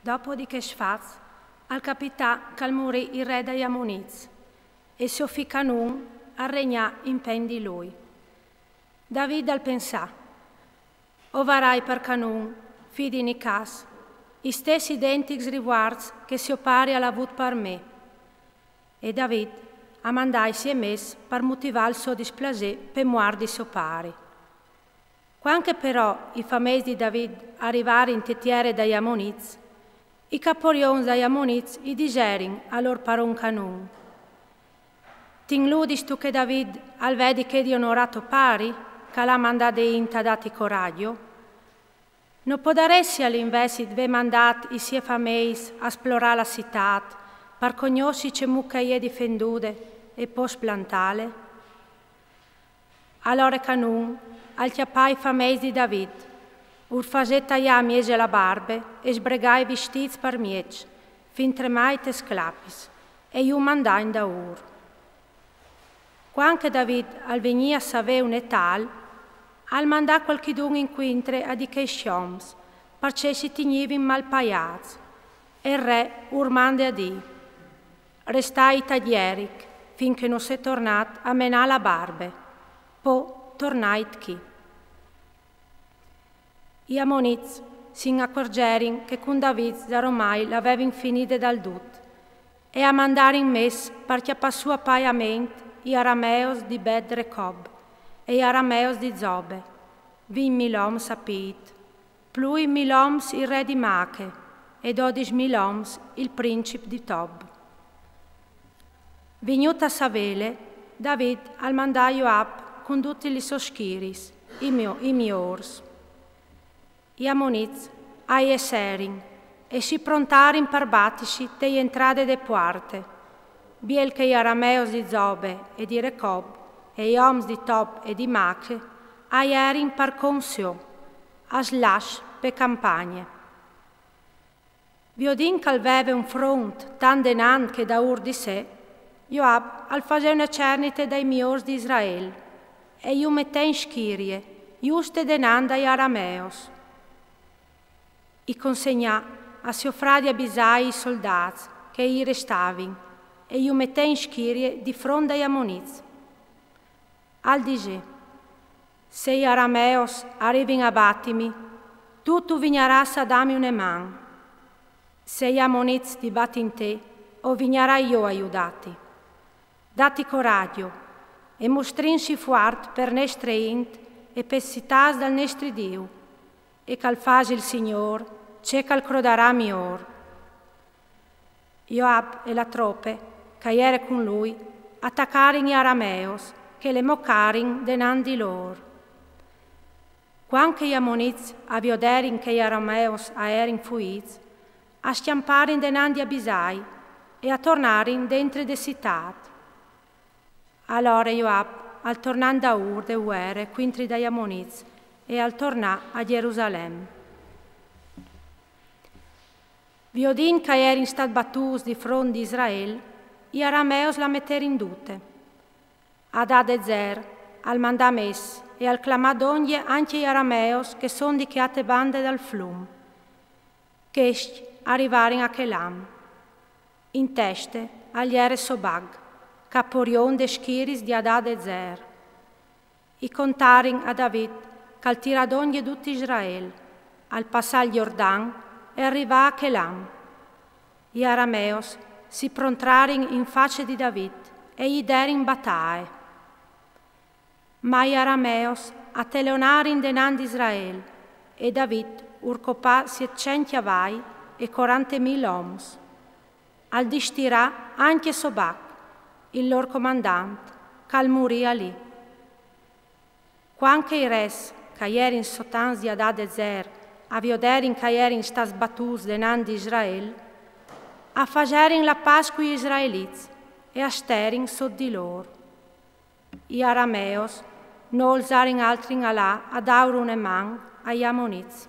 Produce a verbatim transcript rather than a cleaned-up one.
Dopo di chescj fats, al capità che al murì il re dai Amonits, e so fi Canun al regnà impendi lui. David al pensà: «O varai par Canun, fi di Nicas, i stes identics rivuarts che sio pari al à vût par me.» E David al mandà i siei mes par mutivâ il so displasê pe muart di so pari. Cuant che però i fameis di David a rivarin te tiere dai Amonits, i caporions dai Amonits i diserin al lôr paron Canun: «Ti 'nludistu che David al vedi chê di onorâ to pari, che al à mandât de int a dâti coragjo? No podaressial invezit vê mandât i siei fameis a splorâ la citât, par cognossi cemût che e je difendude e po splantâle?» Alore Canun al cjapà i fameis di David, ur fasè taiâ a mieze la barbe e sbregà i vistîts par mieç, fintremai tes clapis, e ju mandà indaûr. Cuant che David al vignì a savê une tâl, al mandà cualchidun incuintre a dî chei oms, parcè si tignivin mal paiâts, e il re ur mande a dî: «Restait a Gjeric, fin che no sês tornât a menâ la barbe, po tornait chi.» I Amonits si inacuargerin che cun David za romai la vevin finide dal dut, e a mandarin mes par cjapâ sù a paiament i arameos di Bet-Recob e i arameos di Zobe, vincj mil oms a pît, plui mil oms il re di Mache e dodis mil oms il princip di Tob. Vignût a savêle, David al mandà Joab cun dutis lis sôs schiris, i mio-, i miôrs. I Amonits a jesserin e si prontarin par batisi te jentrade de puarte, biel che i arameos di Zobe e di Recob e i oms di Tob e di Mache a jerin par cont siô, a slasc pe campagne. Viodint che al veve un front tant denant che daûr di se, Joab al fasè une cernite dai miôrs di Israel e ju metè in schirie, juste denant dai arameos. I consegnà a siô fradi Abisai i soldâts che i restavin e ju metè in schirie di front dai Amonits. Al disè: «Se i arameos a rivin a batimi, tu tu vignarâs a dâmi une man. Se i Amonits ti batin te, o vignarai jo a judâti. Dati coragjo, e mostrìnsi fuart par nestre int e pes citâts dal nestri Diu, e che al fasi il Signôr ce che al crodarà miôr.» Joab e la trope che a jere cun lui a tacarin i arameos, che le mocarin denant di lôr. Cuant che i Amonits a vioderin che i arameos a jerin fuîts, a scjamparin denant di Abisai e a tornarin dentri de citât. Alore Joab al tornà indaûr de vuere cuintri dai Amonits e al tornà a Gjerusalem. Viodint che a jerin stâts batûts di front di Israel, i arameos la meterin dute. Adad-Ezer al mandà mes e al clamà dongje ancje i arameos che son di chê ate bande dal flum. Chescj a rivarin a Chelam. In teste al jere Sobac, caporion des schiris di Adad-Ezer. I contarin a David che al tirà dongje dut Israel, al passà il Jordan e al rivà a Chelam. I arameos si prontrarin in face di David e i derin bataie. Ma i arameos a telonarin denant di Israel, e David ur copà sietcent cjavai e corante mil oms. Al distirà ancje Sobac, il lôr comandant, che al murì alì. Cuant che i res che a jerin sot ans di Adad-Ezer a vioderin che a jerin stâts batûts denant di Israel, a faserin la pâs cui israelits e a sterin sot di lôr. I arameos no olzarin altri inalà a dâur une man ai Amonits.